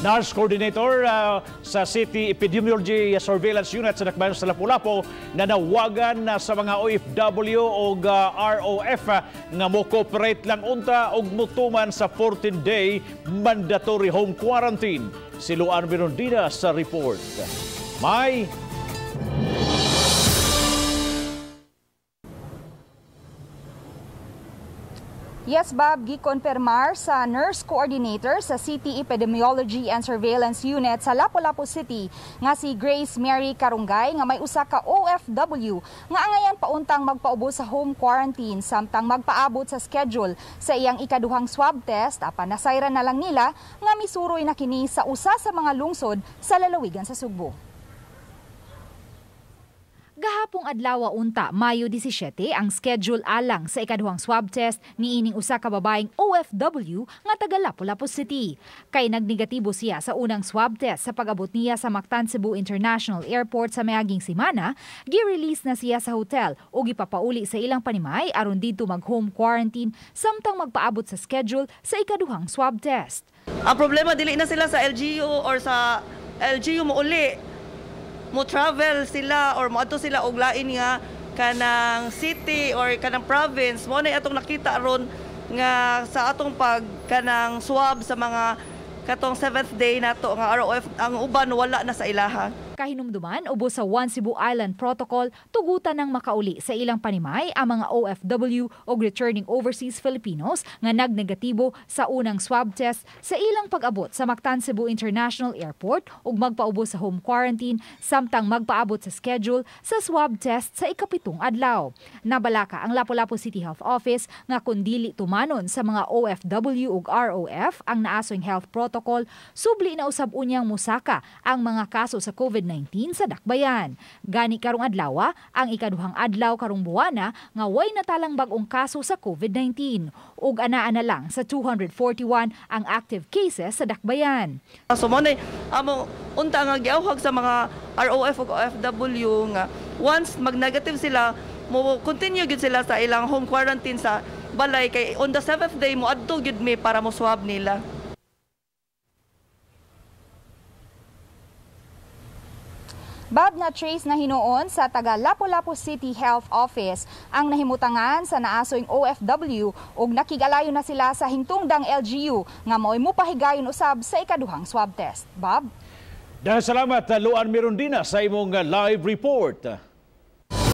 Nurse Coordinator sa City Epidemiology Surveillance Unit sa Dakbayan sa Lapu-Lapu nanawagan na sa mga OFW o ROF nga mo-cooperate lang unta og mutuman sa 14-day mandatory home quarantine. Si Luan Mirondina sa report. May Yes, Bob, gikonfirmar sa nurse coordinator sa City Epidemiology and Surveillance Unit sa Lapu-Lapu City nga si Grace Mary Karunggay nga may usa ka OFW nga angayan pauntang magpaubo sa home quarantine samtang magpaabot sa schedule sa iyang ikaduhang swab test apan nasayran na lang nila nga misuroy na kini sa usa sa mga lungsod sa lalawigan sa Sugbo. Gahapong adlaw unta, Mayo 17, ang schedule alang sa ikaduhang swab test niining usa ka babaeng OFW nga taga Lapu-Lapu City. Kay nagnegatibo siya sa unang swab test sa pag-abot niya sa Mactan Cebu International Airport sa miaging semana, gi-release na siya sa hotel ug gipapauli sa ilang panimay aron didto mag-home quarantine samtang magpaabot sa schedule sa ikaduhang swab test. Ang problema dili na sila sa LGU or sa LGU mouli. Mo travel sila or moadto sila og lain nga kanang city or kanang province. Mo na atong nakita ron nga sa atong pag kanang swab sa mga katong 7th day nato nga ROF, ang uban wala na sa ilaha. Kahinumduman, ubos sa One Cebu Island Protocol, tugutan ng makauli sa ilang panimay ang mga OFW o returning overseas Filipinos nga nagnegatibo sa unang swab test sa ilang pag-abot sa Mactan Cebu International Airport ug magpaubos sa home quarantine samtang magpaabot sa schedule sa swab test sa 7th adlaw. Nabalaka ang Lapu-Lapu City Health Office nga kun dili tumanon sa mga OFW ug ROF ang naasoy health protocol, subli na usab unyang musaka ang mga kaso sa COVID-19 sa Dakbayan. Gani karong adlaw, ang ikaduhang adlaw karong buwana nga way natalang bag-ong kaso sa COVID-19 ug anaa na lang sa 241 ang active cases sa Dakbayan. So mo na amo unta nga giawhag sa mga ROF ug OFW nga once mag-negative sila, mo continue gyud sila sa ilang home quarantine sa balay kay on the 7th day mo adto gyud mi para mo swab nila. Bob, na trace na hinuon sa taga Lapu-Lapu City Health Office ang nahimutangan sa naasoing OFW ug nakigalayo na sila sa hingtungdang LGU nga mao'y mupahigayon usab sa ikaduhang swab test. Bob? Dahil salamat, Luan Mirondina, sa imong live report.